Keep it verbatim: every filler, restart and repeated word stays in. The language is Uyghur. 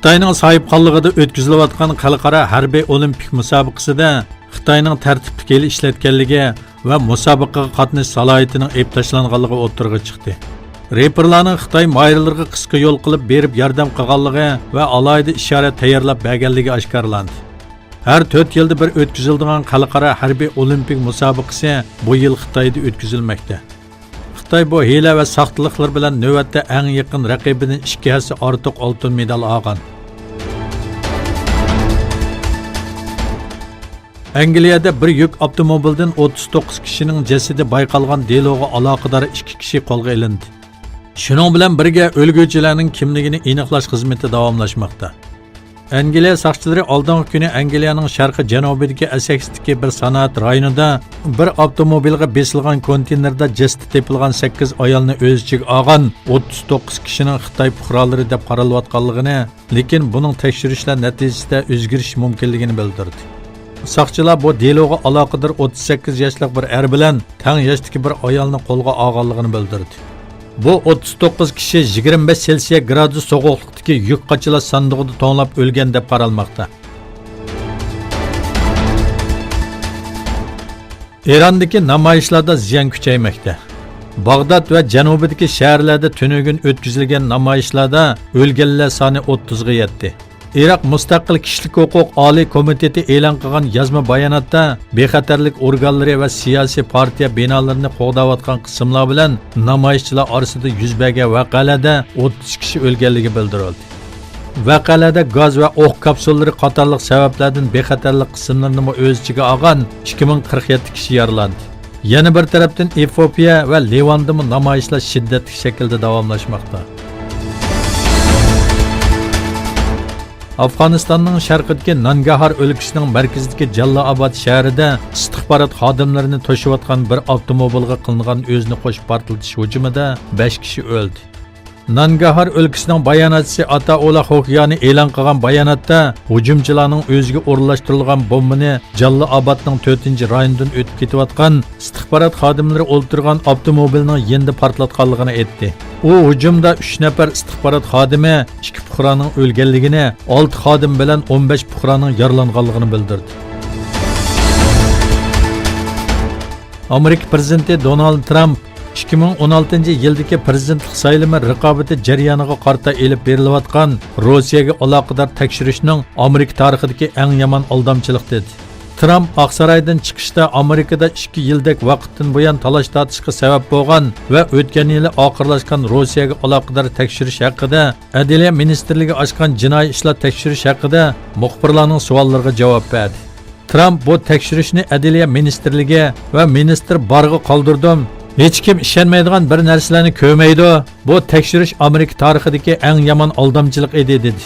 خىتاينىڭ ساھىبخانلىقىدا ئۆتكۈزۈلۈۋاتقان خەلقئارا ھەربىي ئولىمپىك مۇسابىقىسىدە خىتاينىڭ تەرتىپلىك ھىيلە ئىشلەتكەنلىكى ۋە مۇسابىقىگە قاتنىشىش سالاھىيىتىنىڭ ئەيىب تاشلانغانلىقى ئوتتۇرىغا چىقتى. رېپېرلارنىڭ خىتاي ماھىرلىرىغا قىسقا يول قىلىپ بېرىپ ياردەم قىلغانلىقى ۋە ئالاھىدە ئىشارەت تەييارلاپ بەرگەنلىكى ئاشكارىلاندى. ھەر تۆت يىلدا بىر ئۆتكۈزۈلىدىغان خەلقئارا ھەربىي ئولىمپىك مۇسابىقىسى بۇ يىل خىتايدا ئۆتكۈزۈلمەكتە. خىتاي بۇ ھىيلە ۋە ساختىلىقلىرى بىلەن نۆۋەتتە ئەڭ يېقىن رەقىبىدىن ئىككى ھەسسە ئارتۇق ئالتۇن مېدال ئالغان. ئەنگلىيەدە بىر يۈك ئاپتوموبىلىدىن ئوتتۇز توققۇز كىشىنىڭ جەسىتى بايقالغان دېلوغا ئالاقىدار ئىككى كىشى قولغا ئېلىندى. شۇنىڭ بىلەن بىرگە، ئۆلگۈچىلەرنىڭ كىملىكىنى ئېنىقلاش خىزمىتى داۋاملاشماقتا. ئەنگلىيە ساقچىلىرى ئالدىنقى كۈنى ئەنگلىيەنىڭ شەرقىي جەنۇبىدىكى ئەسەكستىكى بىر سانائەت رايونىدا بىر ئاپتوموبىلغا بېسىلغان كونتېينېردا جەسىتى تېپىلغان سەككىز ئايالنى ئۆز ئىچىگە ئالغان ئوتتۇز توققۇز كىشىنىڭ خىتاي پۇقرالىرى دەپ قارىلىۋاتقانلىقىنى، لېكىن بۇنىڭ تەكشۈرۈشلەر نەتىجىسىدە ئۆزگىرىشى مۇمكىنلىكىنى بىلدۈردى. ساقچىلار بۇ دېلوغا ئالاقىدار ئوتتۇز سەككىز ياشلىق بىر ئەر بىلەن تەڭ ياشتىكى بىر ئايالنى قولغا ئالغانلىقىنى بىلدۈردى. بۇ ئوتتۇز توققۇز كىشى يىگىرمە بەش سېلسىيە گرادۇس سوغۇقلۇقتىكى يۈك قاچىلاش ساندۇقىدا توڭلاپ ئۆلگەن دەپ قارالماقتا. ئىراندىكى نامايىشلاردا زىيان كۈچەيمەكتە. باغداد ۋە جەنۇبىدىكى شەھەرلەردە تۈنۈگۈن ئۆتكۈزۈلگەن نامايىشلاردا ئۆلگەنلەر سانى ئوتتۇزغا يەتتى. ئىراق مۇستەقىل كىشىلىك ھوقۇق ئالىي كومىتېتى ئېلان قىلغان يازما باياناتتا، بىخەتەرلىك ئورگانلىرى ۋە سىياسىي پارتىيە بىنالىرىنى قوغداۋاتقان قىسىملار بىلەن نامايىشچىلار ئارىسىدا يۈز بەرگەن ۋەقەلەردە ئوتتۇز كىشى ئۆلگەنلىكى بىلدۈرۈلدى. ۋەقەلەردە گاز ۋە ئوق كاپسۇللىرى قاتارلىق سەۋەبلەردىن بىخەتەرلىك قىسىملىرىنىمۇ ئۆز ئىچىگە ئالغان ئىككى مىڭ قىرىق يەتتە كىشى يارىلاندى. يەنە بىر تەرەپتىن، ئېفىئوپىيە ۋە لىۋاندىمۇ نامايىشلار شىددەتلىك شەكىلدە داۋاملاشماقتا. ئافغانىستاننىڭ شەرقىدىكى نانگاھار ئۆلكىسىنىڭ مەركىزىدىكى جاللائاباد شەھىرىدە ئىستىخبارات خادىملىرىنى توشۇۋاتقان بىر ئاپتوموبىلغا قىلىنغان ئۆزىنى قوشۇپ پارتلىتىش ھۇجۇمىدا بەش كىشى ئۆلدى. نانگاھار ئۆلكىسىنىڭ باياناتچىسى ئاتائۇلا خوھيانى ئېلان قىلغان باياناتتا، ھۇجۇمچىلارنىڭ ئۆزىگە ئورۇنلاشتۇرۇلغان بومبىنى جاللائابادنىڭ تۆتىنچى رايونىدىن ئۆتۈپ كېتىۋاتقان ئىستىخبارات خادىملىرى ئولتۇرغان ئاپتوموبىلنىڭ يېنىدا پارتلاتقانلىقىنى ئېيتتى. ئۇ ھۇجۇمدا ئۈچ نەپەر ئىستىخبارات خادىمى، ئىككى پۇقرانىڭ ئۆلگەنلىكىنى، ئالتە خادىم بىلەن ئون بەش پۇقرانىڭ يارىلانغانلىقىنى بىلدۈردى. ئامېرىكا پىرېزىدېنتى دونالد ترامپ ئىككى مىڭ ئون ئالتىنچى يىلدىكى پىرېزىدېنتلىق سايلىمى رىقابىتى جەريانىغا قارىتا ئېلىپ بېرىلىۋاتقان روسىيەگە ئالاقىدار تەكشۈرۈشنىڭ ئامېرىكا تارىخىدىكى ئەڭ يامان ئالدامچىلىق دېدى. ترامپ ئاقسارايدىن چىقىشتا ئامېرىكىدا ئىككى يىلدەك ۋاقىتتىن بۇيان تالاش-تارتىشقا سەۋەب بولغان ۋە ئۆتكەن يىلى ئاخىرلاشقان روسىيەگە ئالاقىدار تەكشۈرۈش ھەققىدە ئەدلىيە مىنىستىرلىكى ئاچقان جىنايى ئىشلار تەكشۈرۈش ھەققىدە مۇخبىرلارنىڭ سوئاللىرىغا جاۋاب بەردى. ترامپ بۇ تەكشۈرۈشنى ئەدلىيە مىنىستىرلىكى ۋە مىنىستىر بارغا قالدۇردۇم. ھېچكىم ئىشەنمەيدىغان بىر نەرسىلەرنى كۆرمەيدۇ. بۇ تەكشۈرۈش ئامېرىكا تارىخىدىكى ئەڭ يامان ئالدامچىلىق ئىدى، دېدى.